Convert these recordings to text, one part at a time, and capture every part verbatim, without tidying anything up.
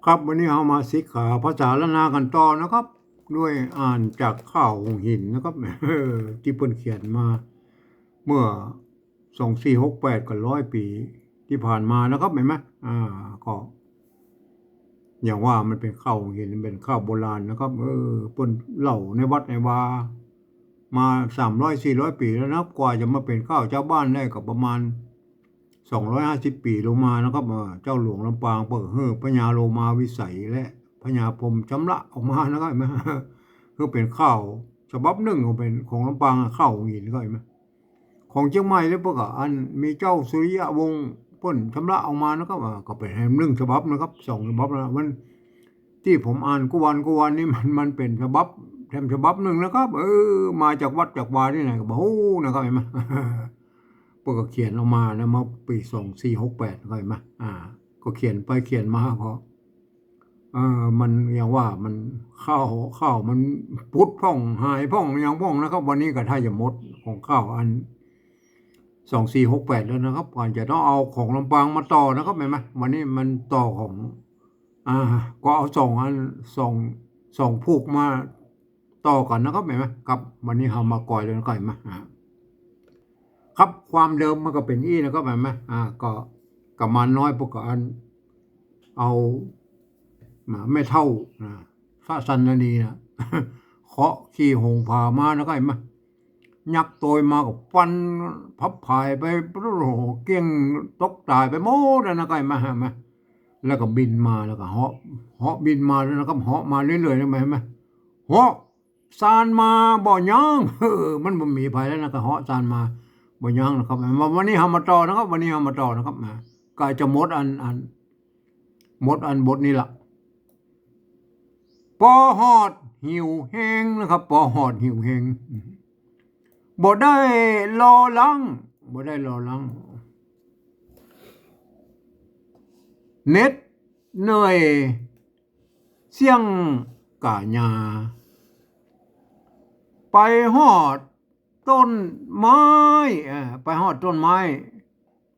ครับ วันนี้เฮามาศึกษาภาษาล้านนากั๋นต่อนะครับ ด้วยอ่านจากข้าวหงส์หินนะครับ เออ ตี้เปิ้นเขียนมาเมื่อ สองสี่หกแปด กับร้อยปี๋ตี้ผ่านมานะครับ หันก่อ อ่า ก็ อย่างว่ามันเป๋นข้าวหงส์หิน เป๋นข้าวโบราณนะครับ เออ เปิ้นเล่าในวัดในวา มาสามร้อยสี่ร้อยปี๋แล้วนะครับ กว่าจะมาเป๋นข้าวจาวบ้านได้ก็ประมาณสองร้อยห้าสิบปี๋ลงมานะครับ เออ เจ้าหลวงลำปางเปิ้นหื้อพญาโลมาวิสัยและพญาพรหมชำระออกมานะครับ หันก่อ คือเป๋นข้าวฉบับนึ่งของเป๋นของลำปางอะ ข้าวหงส์หินก็หันก่อ ของเจียงใหม่เนี่ยเปิ้นก็อันมีเจ้าสุริยวงศ์เปิ้นชำระออกมานะครับ อ่า ก็เป๋นแหมนึ่งฉบับนะครับ สองฉบับนะ มัน ตี้ผมอ่านกู้วันกู้วันนี่มัน มันเป๋นฉบับแถมฉบับนึ่งนะครับ เออ มาจากวัดจากวาตี้ไหนก็บ่ฮู้นะครับ หันก่อ เปิ้นก็เขียนออกมานะ เมื่อปี๋สองสี่หกแปด ก็หันก่อ อ่า ก็เขียนไปเขียนมาก็ เออ มันอย่างว่ามันข้าว ข้าวมันปุดพ่องหายพ่องหยังพ่องนะครับ วันนี้ก็ถ้าจะหมดของข้าวอันสองสี่หกแปดแล้วนะครับ ก่อนจะต้องเอาของลำปางมาต่อนะครับ หันก่อ วันนี้มันต่อของ อ่า ก็เอาสองอัน สอง สองผูกมาต่อกั๋นนะครับ หันก่อ ครับ วันนี้เฮามาก่อยเลยนะครับ หันก่อ อ่า ครับ ความเดิมมันก็เป๋นอี้นะครับ หันก่อ อ่า ก็ กำมารน้อยเปิ้นก็อัน เอา มา แม่เฒ่านะ พระสันนานีนะ เคาะขี่หงส์ผามานะครับ หันก่อ ยักษ์โตยมาก็ฟันพับผายไป โอ้โห เกลี้ยงตกต๋ายไปหมดแล้วนะครับ หันก่อ หันก่อ แล้วก็บินมา แล้วก็เหาะ เหาะบินมาแล้วนะครับ เหาะมาเรื่อยๆนะ หันก่อ หันก่อ เหาะ ซานมาบ่ยั้ง เออ มันบ่มีภัยแล้วนะ ก็เหาะซานมาบ่ยั้งนะครับ วันนี้เฮามาต่อนะครับ วันนี้เฮามาต่อนะครับ นะ ก็จะหมดอัน อัน หมดอันบทนี้ละ ปอฮอดหิวแฮงนะครับ ปอฮอดหิวแฮง บ่ได้รอลัง บ่ได้รอลัง เหน็ดเหนื่อย เสี้ยงก๋ายา ไปฮอดต้นไม้ อ่า ไปฮอดต้นไม้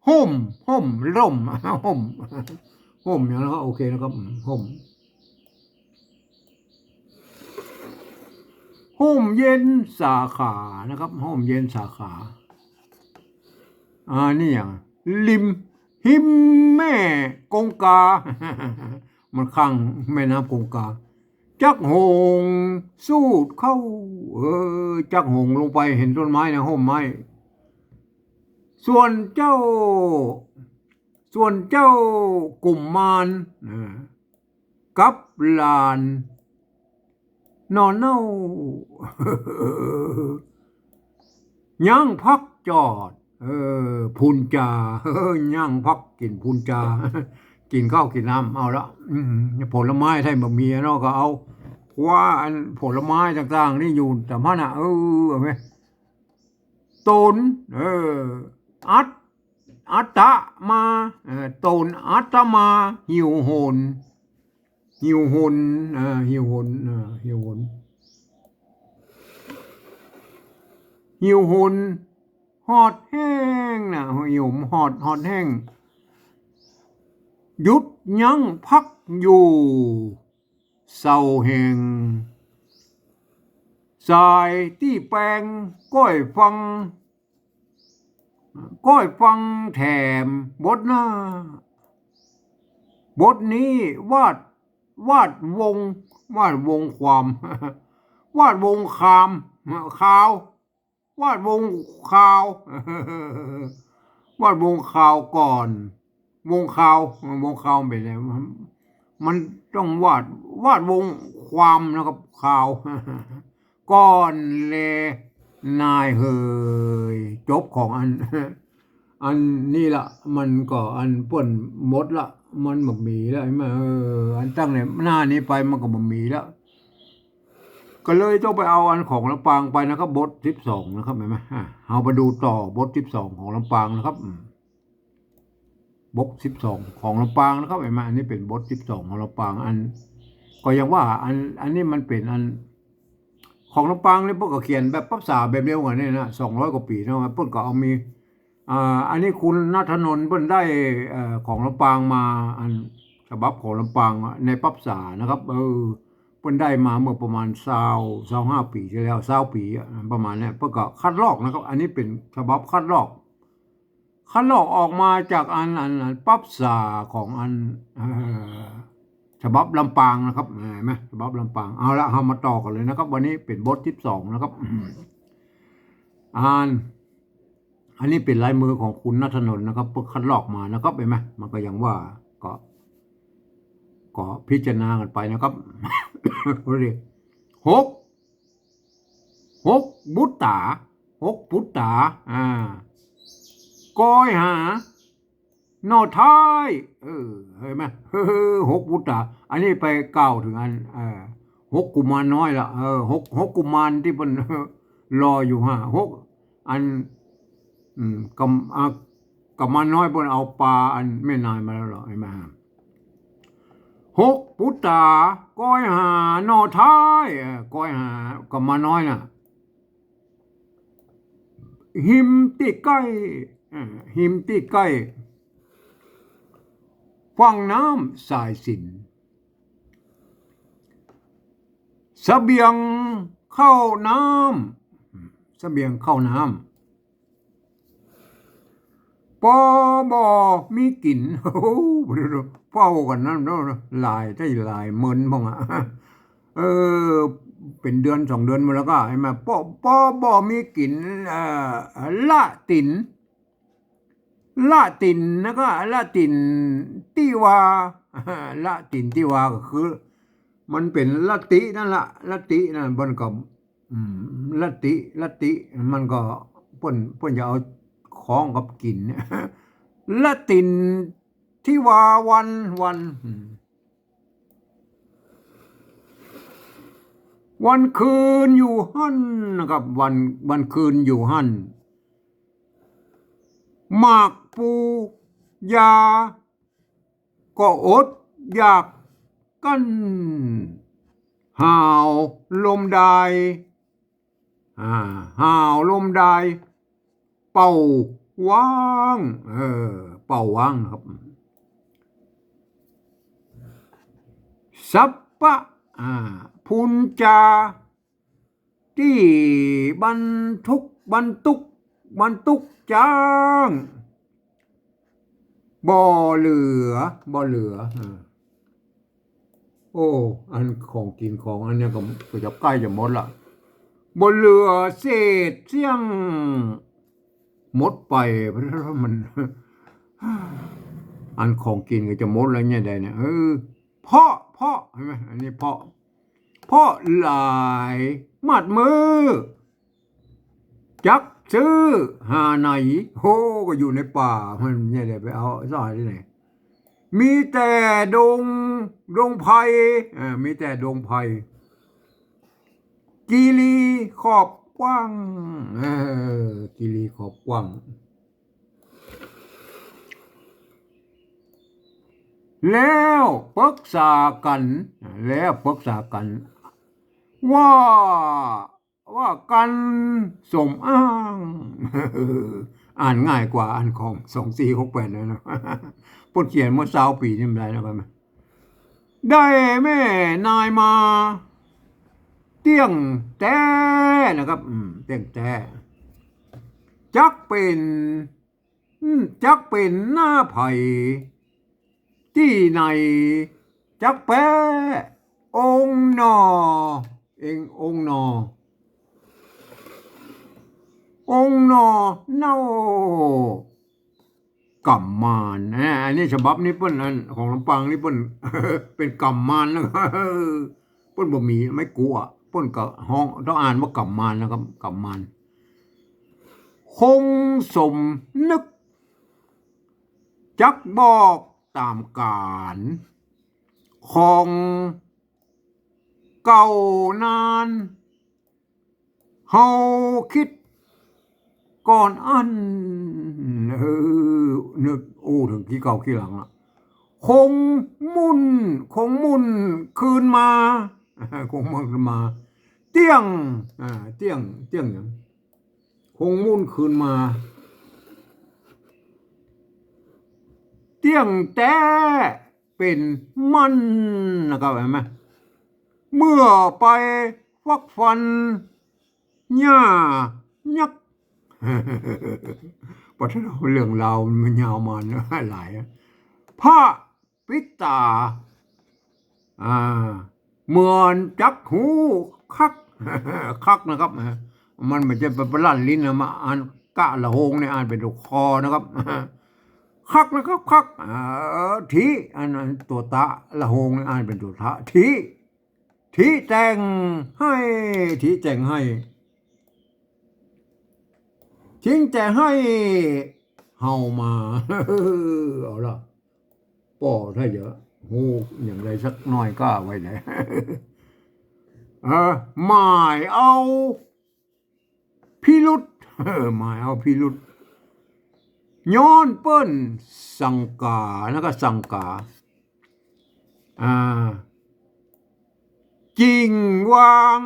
ฮ่ม ฮ่ม ร่ม ฮ่ม ฮ่มอย่างนั้นก็โอเคนะครับ อืม ฮ่ม ฮ่มเย็นสาขานะครับ ฮ่มเย็นสาขา อ่า นี่อย่าง ริม ฮิมแม่กงกา มันข้างแม่น้ำกงกา จักหงส์สูดเข้า เออ จักหงส์ลงไป หันต้นไม้นะ ฮ่มไม้ ส่วนเจ้า ส่วนเจ้ากุมมาร อ่า กับหลานหน่อเน่า ยังพักจอด เออ พูนจา เออ ยังพักกิ๋นพูนจา กิ๋นข้าวกิ๋นน้ำ เอาละ อืม ผลไม้ไทยบ่มีเนาะ ก็เอา คว้าอันผลไม้ต่างๆ นี่อยู่ต๋ามหั้นน่ะ เออ เอาไป ตน เออ อัต อัตตะมา เออ ตนอัตตะมา หิวโหย หิวโหย เออ หิวโหย เออ หิวโหย หิวโหย ฮอดแฮงนะ หิวฮอด ฮอดแฮง หยุดยั้งพักอยู่ เซาแห่ง สายตี้แปง ก้อยฟัง ก้อยฟังแถมบทหน้า บทนี้วาด วาดวง วาดวงความ วาดวงคาม คาว วาดวงคาว วาดวงคาวก่อน วงคาว วงคาวเป๋นไง มัน มันต้องวาด วาดวงความนะครับ คาว ก่อนแลนายเหย จบของอัน อันนี้ละ มันก็อันเปิ้นหมดละ มันบ่มีละ หันก่อ เออ อันตั้งแต่หน้านี้ไปมันก็บ่มีละ ก็เลยต้องไปเอาอันของลำปางไปนะครับ บทสิบสองนะครับ หันก่อ อ่ะ เฮาไปดูต่อบทสิบสองของลำปางนะครับ อืม บทสิบสองของลำปางนะครับ หันก่อ อันนี้เป๋นบทสิบสองของลำปาง อัน ก็อย่างว่า อัน อันนี้มันเป๋นอัน ของลำปางนี่เปิ้นก็เขียนแบบภาษาแบบเดียวกั๋นนี่นะ สองร้อยกว่าปี๋เนาะ เปิ้นก็เอามี อ่า อันนี้คุณณัฐนนท์เปิ้นได้ เอ่อ ของลำปางมา อัน ฉบับของลำปางอะ ในปั๊บสานะครับ เออ เปิ้นได้มาเมื่อประมาณซาว ซาวห้าปี๋ตี้แล้ว ซาวปี๋อะ ประมาณเนี้ย เปิ้นก็คัดลอกนะครับ อันนี้เป๋นฉบับคัดลอก คัดลอกออกมาจากอัน อัน อันปั๊บสาของอัน เอ่อ ฉบับลำปางนะครับ เห็นไหม ฉบับลำปาง เอาละ เฮามาต่อกั๋นเลยนะครับ วันนี้เป๋นบทตี้สองนะครับ อ่าน อันนี้เป๋นลายมือของคุณณัฐนนท์นะครับ เปิ้นคัดลอกมานะครับ เห็นไหม มันก็ยังว่า ก็ ก็พิจารณากั๋นไปนะครับ หก หกปุตต๋า หกปุตต๋า อ่า กอยหา หน่อท้าย เออ เห็นไหม หกปุตต๋า อันนี้ไปกล่าวเถิงอัน เออ หกกุมารน้อยละ เออ หก หกกุมารตี้เปิ้น รออยู่ห้า หก อัน อืม กำ อ่ะ กุมารน้อยเปิ้นเอาปลาอันแม่นายมาแล้วเหรอ เห็นไหม หกปุตต๋า กอยหาหน่อท้าย เออ กอยหากุมารน้อยน่ะ หิมตี้ใก้ เออ หิมตี้ใก้ ฝั่งน้ำสายสิน เสบียงข้าวน้ำ เสบียงข้าวน้ำ ปอบ่มีกิ๋น โอ้โห เฝ้ากั๋นนั้นเนาะ หลาย ได้หลายเมินพ่องอะ เออ เป๋นเดือนสองเดือนมาแล้วก็ เห็นไหม ปอ ปอบ่มีกิ๋น เอ่อ ละตี๋น ละตี๋นนะก็ ละตี๋นตี้ว่า ละตี๋นตี้ว่าก็คือ มันเป๋นละตี๋นั่นละ ละตี๋นั่น เปิ้นก็ อืม ละตี๋ ละตี๋ มันก็ เปิ้น เปิ้นจะเอาของกับกิ๋นเนี่ย ละตี๋นตี้ว่าวัน วัน อืม วันคืนอยู่หั้นนะครับ วัน วันคืนอยู่หั้น หมากปูยา ก็อดอยากกั้น หาวลมดาย อ่า หาวลมดาย เป่าว้าง เออ เป่าว้างนะครับ สัพพะ อ่า พูนจา ตี้บรรทุก บรรทุก บรรทุกจ๊าง บ่เหลือ บ่เหลือ อ่า โอ้ อันของกิ๋นของอันเนี้ยก็ ก็จะใก้จะหมดละ บ่เหลือเศษเสี้ยง หมดไป มัน อันของกิ๋นก็จะหมดแล้วเนี่ยได้เนี่ย เออ เพาะ เพาะ เห็นไหม อันนี้เพาะ เพาะหลายมาดมือ จักซื้อหาไหน โห ก็อยู่ในป่า มันจะได้ไปเอาสาที่ไหน มีแต่ดง ดงไพร เออ มีแต่ดงไพร คีรีขอบกว้าง เออ คีรีขอบกว้าง แล้วปรึกษากั๋น แล้วปรึกษากั๋น ว่า ว่ากั๋นสมอ้าง อ่านง่ายกว่าอันของสองสี่หกแปดเลยนะ เปิ้นเขียนเมื่อซาวปี๋นี่มันได้แล้วกันนะ ได้แม่นายมา เตี้ยงแต๊นะครับ อืม เตี้ยงแต๊ จักเป๋น อืม จักเป๋นหน้าใผ ตี้ไหน จักแป๊ องค์หน่อ เององค์หน่อ องค์หน่อเน่า ก๋ำมาน อ่า อันนี้ฉบับนี้เปิ้น อันของลำปางนี่เปิ้น เป๋นก๋ำมานนะ เปิ้นบ่มีไม้กั๋ว เปิ้นก็ฮ้อง ต้องอ่านว่าก๋ำมานนะครับ ก๋ำมาน คงสมนึก จักบอกต๋ามก๋าน ของเก่านาน เฮาคิดก่อนอั้น เออ นึกอู้เถิงกี้เก่ากี้หลังอะ คงมุ่น คงมุ่นคืนมา คงมุ่นคืนมา เตี้ยง อ่า เตี้ยง เตี้ยงหยัง คงมุ่นคืนมา เตี้ยงแต๊ เป เป๋นมั่นนะครับ หันก่อ เมื่อไปฟักฟันหญ้ายักษ์ ปะโถ เรื่องราวมันยาวมาเนาะ หลายอะ พระปิดต๋า อ่า เหมือนจักฮู้คัก คักนะครับ มันบ่ใจ้ไปปะลั้นลิ้นนะ มาอ่านกะละโฮงเนี่ย อ่านเป๋นตั๋วคอนะครับ คักนะครับ คัก อ่า ถิ อันนั้นตั๋วตะ ละโฮงเนี่ย อ่านเป๋นตั๋วทะ ถิ ถิแต่งให้ ถิแต่งให้ ถิงแต่ให้เฮามา เอาละ ป้อถ้าจะฮู้อย่างใดสักหน้อยก็ไว้แหละ เออ หมายเอาพิรุธ หมายเอาพิรุธ ย้อนเปิ้นสังก๋า แล้วก็สังก๋า อ่า จิ่งวาง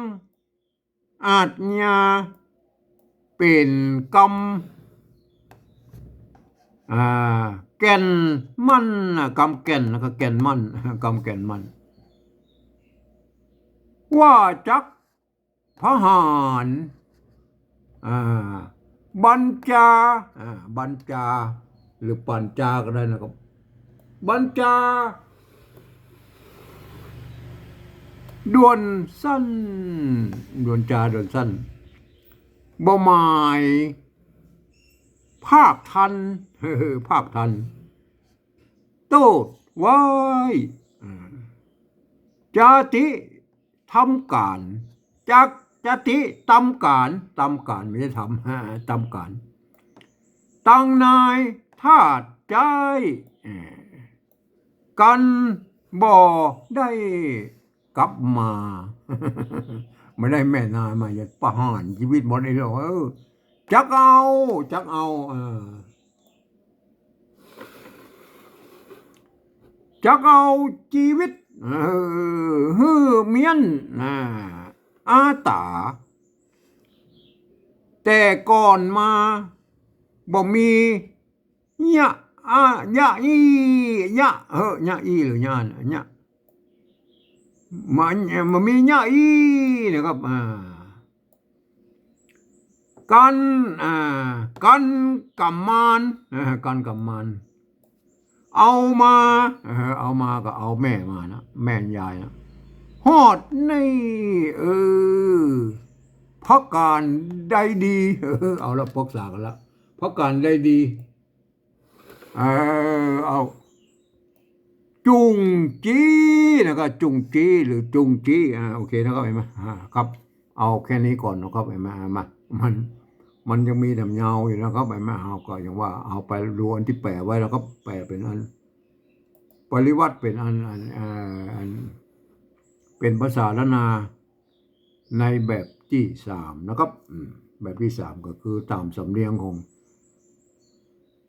อาทยาเป๋นกำ อ่า แก่นมั่นนะ กำแก่น แล้วก็แก่นมั่น กำแก่นมั่น ว่าจักประหาร อ่า บัญจา อ่า บัญจา หรือปัญจาก็ได้นะครับ บัญจา ด่วนสั้น ด่วนจาด่วนสั้น บ่หมายภาคทัน ภาคทัน โต้ษไว้ อ่า จาติทำก๋าน จัก จาติตำก๋าน ตำก๋าน ไม่ใช่ทำ ฮะ ตำก๋าน ตังนายทาสใจ๊ เอ่อ กันบ่ได้กลับมา ไม่ได้แม่นายมา จะประหารชีวิตหมดเลยเหรอ เออ จักเอา จักเอา เออ จักเอาจีวิต เออ หื้อเมี้ยน อ่า อาต๋า แต่ก่อนมา บ่มี ยะ อะ ยะอี้ ยะ เฮ้อ ยะอี้หรือยะ ยะ มัน มันมียะอี้นะครับ อ่า กัน อ่า กันกำมาน อ่า กันกำมาน เอามา เออ เอามาก็เอาแม่มานะ แม่ยายนะ ฮอดนี่ เออ ประก๋านใดดี เออ เอาละ ปรึกษากั๋นละ ประก๋านใดดี เออ เอา จุ่งจี้นะครับ จุ่งจี้ หรือจุ่งจี้ อ่า โอเคนะครับ หันก่อ อ่า ครับ เอาแค่นี้ก่อนนะครับ หันก่อ อ่า มา มัน มันยังมีแถมยาวอยู่นะครับ หันก่อ เอาก็อย่างว่า เอาไปดูอันตี้แป๋ไว้แล้วก็แป๋เป๋นอัน ปริวรรตเป๋นอัน อัน เอ่อ อัน เป๋นภาษาล้านนา ในแบบตี้สามนะครับ อืม แบบตี้สามก็คือต๋ามสำเนียงของ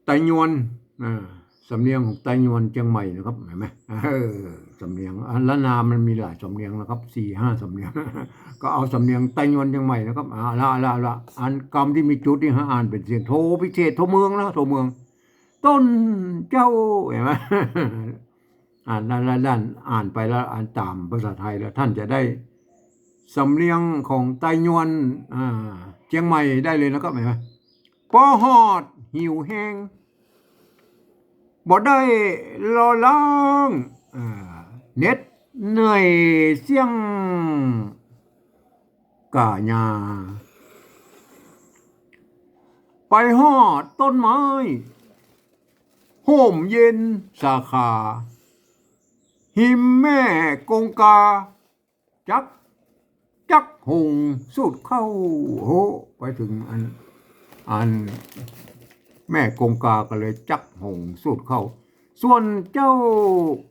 ไตยวน อ่า สำเนียงของไตยวนเจียงใหม่นะครับ หันก่อ เออ สำเนียง อันล้านนามันมีหลายสำเนียงนะครับ สี่ห้าสำเนียง ก็เอาสำเนียงไตยวนเจียงใหม่นะครับ เอาละ เอาละ เอาละ อันกำตี้มีจุดนี่ฮะ อ่านเป๋นเสียงโทพิเศษ โทเมืองนะ โทเมือง ต้นเจ้า หันก่อ อ่านด้าน ด้าน ด้าน อ่านไปแล้ว อ่านต๋ามภาษาไทยแล้ว ต้านจะได้สำเนียงของไตยวน อ่า เจียงใหม่ได้เลยนะครับ หันก่อ ปอฮอดหิวแฮง บ่ได้ลอล้าง อ่า เหน็ดเหนื่อยเสี้ยงก๋ายา ไปฮอดต้นไม้ ฮ่มเย็นสาขา ฮิมแม่กงกา จัก จักหงส์สูดเข้า โห ไปเถิงอัน อัน แม่กงกาก็เลยจักหงส์สูดเข้า ส่วนเจ้า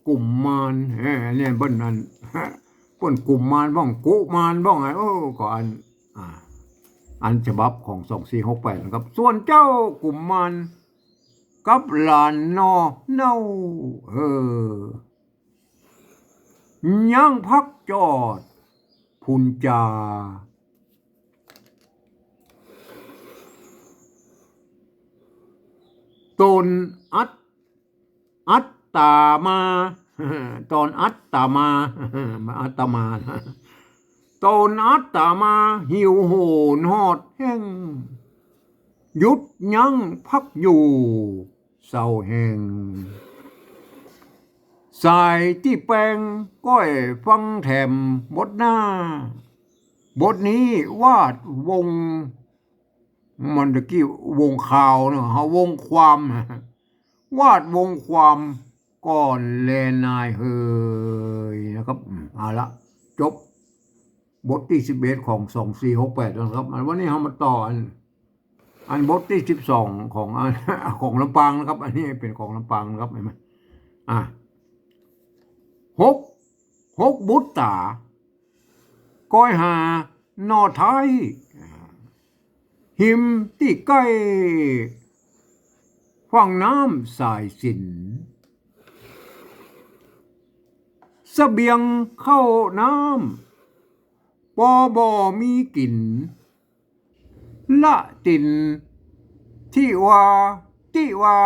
กุมมาร เอ้อ เนี่ยเปิ้นอัน เปิ้นกุมมารบ้าง กุมารบ้าง ไอ้ โอ้ ก็อัน อ่า อันฉบับของสองสี่หกแปดนะครับ ส่วนเจ้ากุมมารกับหลานนอเน่า เออ ยังพักจอดพุนจา ตนอัด อัดต๋ามา ต๋อนอัตตมา อัตตมานะ ต๋อนอัตตมาหิวโหยฮอดแห้ง หยุดยั้งพักอยู่เศร้าแห้ง สายตี้แปงก้อยฟังแถมบทหน้า บทนี้วาดวง มันตะกี้วงข่าวเนาะ เฮาวงความ วาดวงความก่อนแลนายเฮยนะครับ อืม เอาละ จบ บทตี้สิบเอ็ดของสองสี่หกแปดแล้วนะครับ อันวันนี้เฮามาต่ออัน อันบทตี้สิบสองของอัน ของลำปางนะครับ อันนี้เป๋นของลำปางนะครับ หันก่อ อ่ะ หก หกบุตต๋า ก้อยหาหน่อไท้ หิมตี้ใก้ฝั่งน้ำสายสิน เสบียงข้าวน้ำปอบ่มีกิ๋น ละติ๋นตี้วา ตี้วา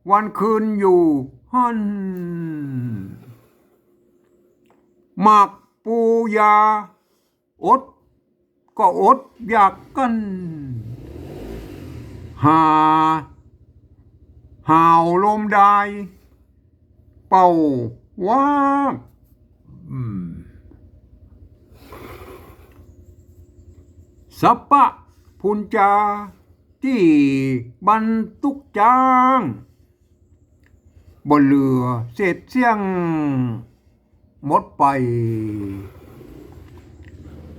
วันคืนอยู่หั้น หมากปูยา อดก็อดอยากกั๋น หา หาวลมดาย เป่าว่าบ อืม สัปปะพุญจา ตี้บรรทุกจ้าง บ่เหลือเศษเสี้ยงหมดไป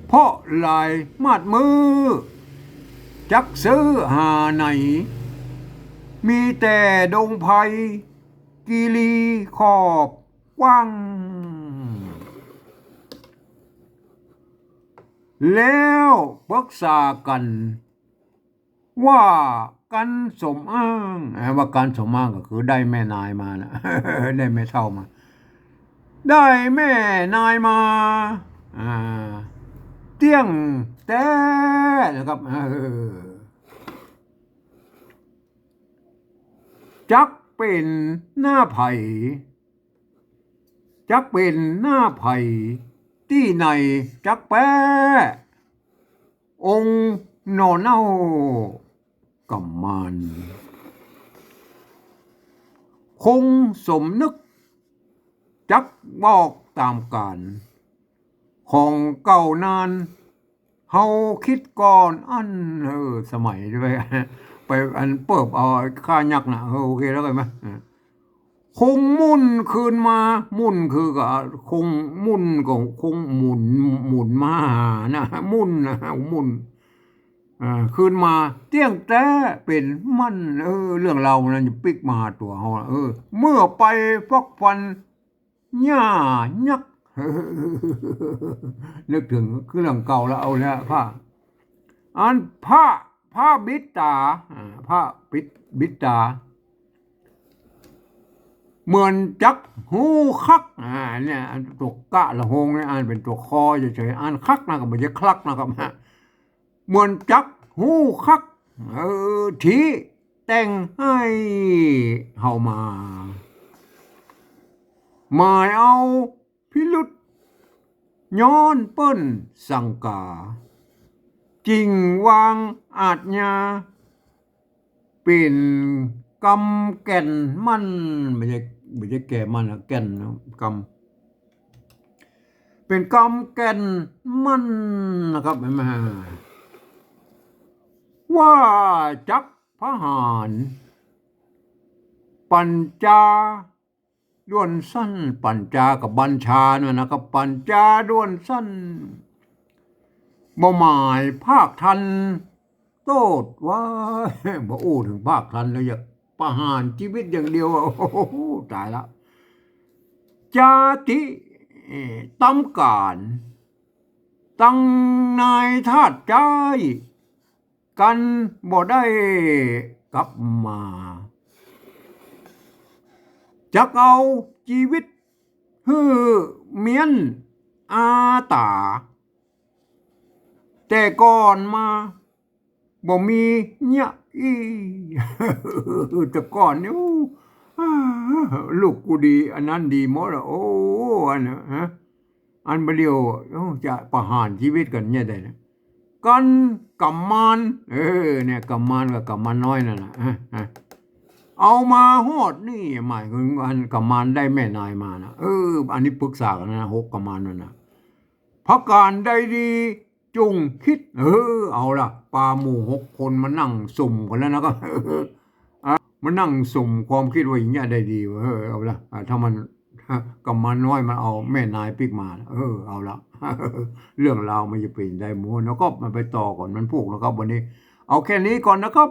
เพราะหลายมาดมื้อ จักซื้อหาไหน มีแต่ดงไพร คีรีขอบกว้าง แล้วปรึกษากั๋น ว่ากั๋นสมอ้าง อ่า ว่ากั๋นสมอ้างก็คือได้แม่นายมานะ ได้แม่เฒ่ามา ได้แม่นายมา อ่า เตี้ยงแต๊นะครับ เออ จักเป๋นหน้าใผ จักเป๋นหน้าใผ ตี้ไหนจักแป๊ องค์หน่อเน่าก่ำมาน คงสมนึก จักบอกต๋ามก๋าน ของเก่านาน เฮาคิดก่อนอั้น เออ สมัยไป ไปอันเปิบเอาข้ายักษ์น่ะ เออ โอเคแล้วกั๋นไหม คงมุ่นคืนมา มุ่นคือก็คงมุ่นก็คงหมุน หมุนมาหานะ มุ่นนะ มุ่น อ่า คืนมาเตี้ยงแต๊เป๋นมั่น เออ เรื่องราวมันจะปิ๊กมาหาตั๋วเฮา เออ เมื่อไปฟักฟันหญ้ายักษ์ นึกเถิงคือเรื่องเก่าแล้ว เอาแล้วพระ อันพระ พระบิดต๋า อ่า พระบิด บิดต๋า เหมือนจักฮู้คัก อ่า เนี่ย ตั๋วกะละโฮงเนี่ย อ่านเป๋นตั๋วคอเฉยๆ อ่านคักนะ ก็บ่ใจ้คลักนะครับ เหมือนจักฮู้คัก เออ ตี้แต่งหื้อเฮามา หมายเอาพิรุธ ย้อนเปิ้นสังกา จิ่งวางอาชญา เป๋นกำแก่นมั่น บ่ใจ้ บ่ใจ้แก่มั่นนะ แก่นนะ กำ เป๋นกำแก่นมั่นนะครับ หันก่อ ว่าจักประหาร ปัญจาด่วนสั้น ปัญจากับบรรชานั่นนะครับ ปัญจาด่วนสั้น บ่หมายภาคทัน โต้ษว่า บ่อู้เถิงภาคทันแล้ว อยากประหารจีวิตอย่างเดียวอะ โอ้โห ต๋ายละ จาติ เอ่อ ต๋ามก๋าน ตังนายทาสใจ๊กั๋นบ่ได้กลับมา จักเอาจีวิตหื้อเมี้ยนอาต๋า แต่ก่อนมา บ่มีเยียะอี้ แต่ก่อนนี่ อู้ อ้า ลูกกูดี อันนั้นดีหมดละ โอ้ อันน่ะ ฮะ อันบ่าเดี่ยว โอ้ จะประหารจีวิตกั๋นเนี่ยได้นะ กั๋นกำมาร เออ เนี่ย กำมารกับกำมารน้อยนั่นน่ะ ฮะ ฮะ เอามาฮอดนี่ หมายถึงอันกำมารได้แม่นายมานะ เออ อันนี้ปรึกษากั๋นนะ หกกำมารนั่นน่ะ ประก๋านใดดี จงกึ๊ด เออ เอาละ ปาหมู่หกคนมานั่งสุมกั๋นแล้วนะ ก็ อ่ะ มานั่งสุมความกึ๊ดว่าอย่างเงี้ยได้ดีเว้ย เออ เอาละ อ่ะ ถ้ามัน กำมารน้อยมันเอาแม่นายปิ๊กมา เออ เอาละ เรื่องราวมันจะเป๋นได้หมด แล้วก็มันไปต่อก่อนวันพูกนะครับ วันนี้เอาแค่นี้ก่อนนะครับ